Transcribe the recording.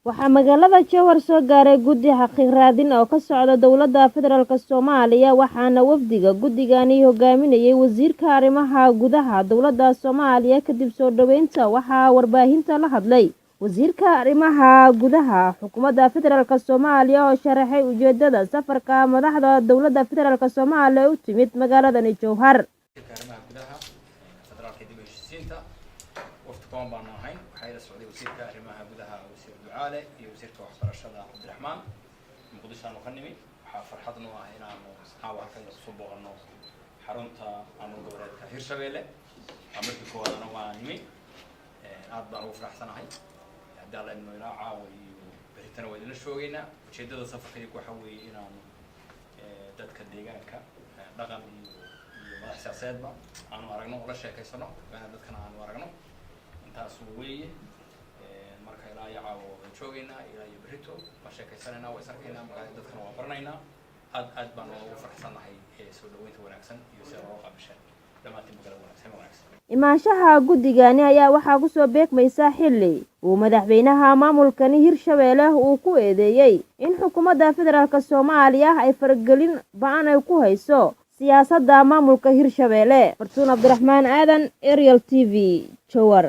Waxaa magaalada Jowhar soo gaaray guddi xaqiiq raadin oo ka socda dowladda federaalk Soomaaliya, waxaana wafdiga guddigani hogaaminayay wasiirka arrimaha gudaha dowladda Soomaaliya. Kadib soo dhaweynta, waxaa warbaahinta la hadlay wasiirka arrimaha gudaha xukuumadda federaalk Soomaaliya oo sharaxay ujeedada safarka madaxda dowladda federaalk Soomaaliya u timid magaaladani Jowhar. Arrimaha gudaha, federaalka, dib u heshiisiinta, wafti kooban baanu ahayn. Waxaa ila socday wasiirka arrimaha gudaha, Wasiir Ducaale, iyo wasiirka waxbarashada, Cabdiraxmaan. Muqdisho aanu ka nimid. Waxaa farxad noo ah inaanu caawa halkan kusoo booqano xarunta maamul goboleedka Hirshabeelle. Waa markii koowaad anagu aan nimi. Aad baan ugu faraxsanahay. Haddii Alla idmo, ilaa caawa iyo beritana waa idinla shoogeynaa. Ujeeddada safarkaygu waxa weeye inaanu dadka deegaanka, dhaqan iyo madax siyaasadeedba, aanu aragno oo la sheekaysano, dadkana aanu aragno. Intaasu weeye. Marka ilaa iyo caawa waan joogeynaa, ilaa iyo berito waan sheekaysanaynaa, waa is arkaynaa, markaa dadkana waa baranaynaa. Aad aad baan ugu faraxsannahay soo dhaweynta wanaagsan iyo sida looga qaabisheen dhammaantiin. Magala wanaagsan wanaagsan. Imaanshaha guddigani ayaa waxaa kusoo beegmaysa xilli uu madaxweynaha maamulkani Hirshabeelle uu ku eedeeyey in xukuumadda federaalk Soomaaliya ay faragelin ba'an ay ku hayso siyaasadda maamulka Hirshabeelle. Fartuun Cabdiraxmaan Aadan, Ariel TV, Jowhar.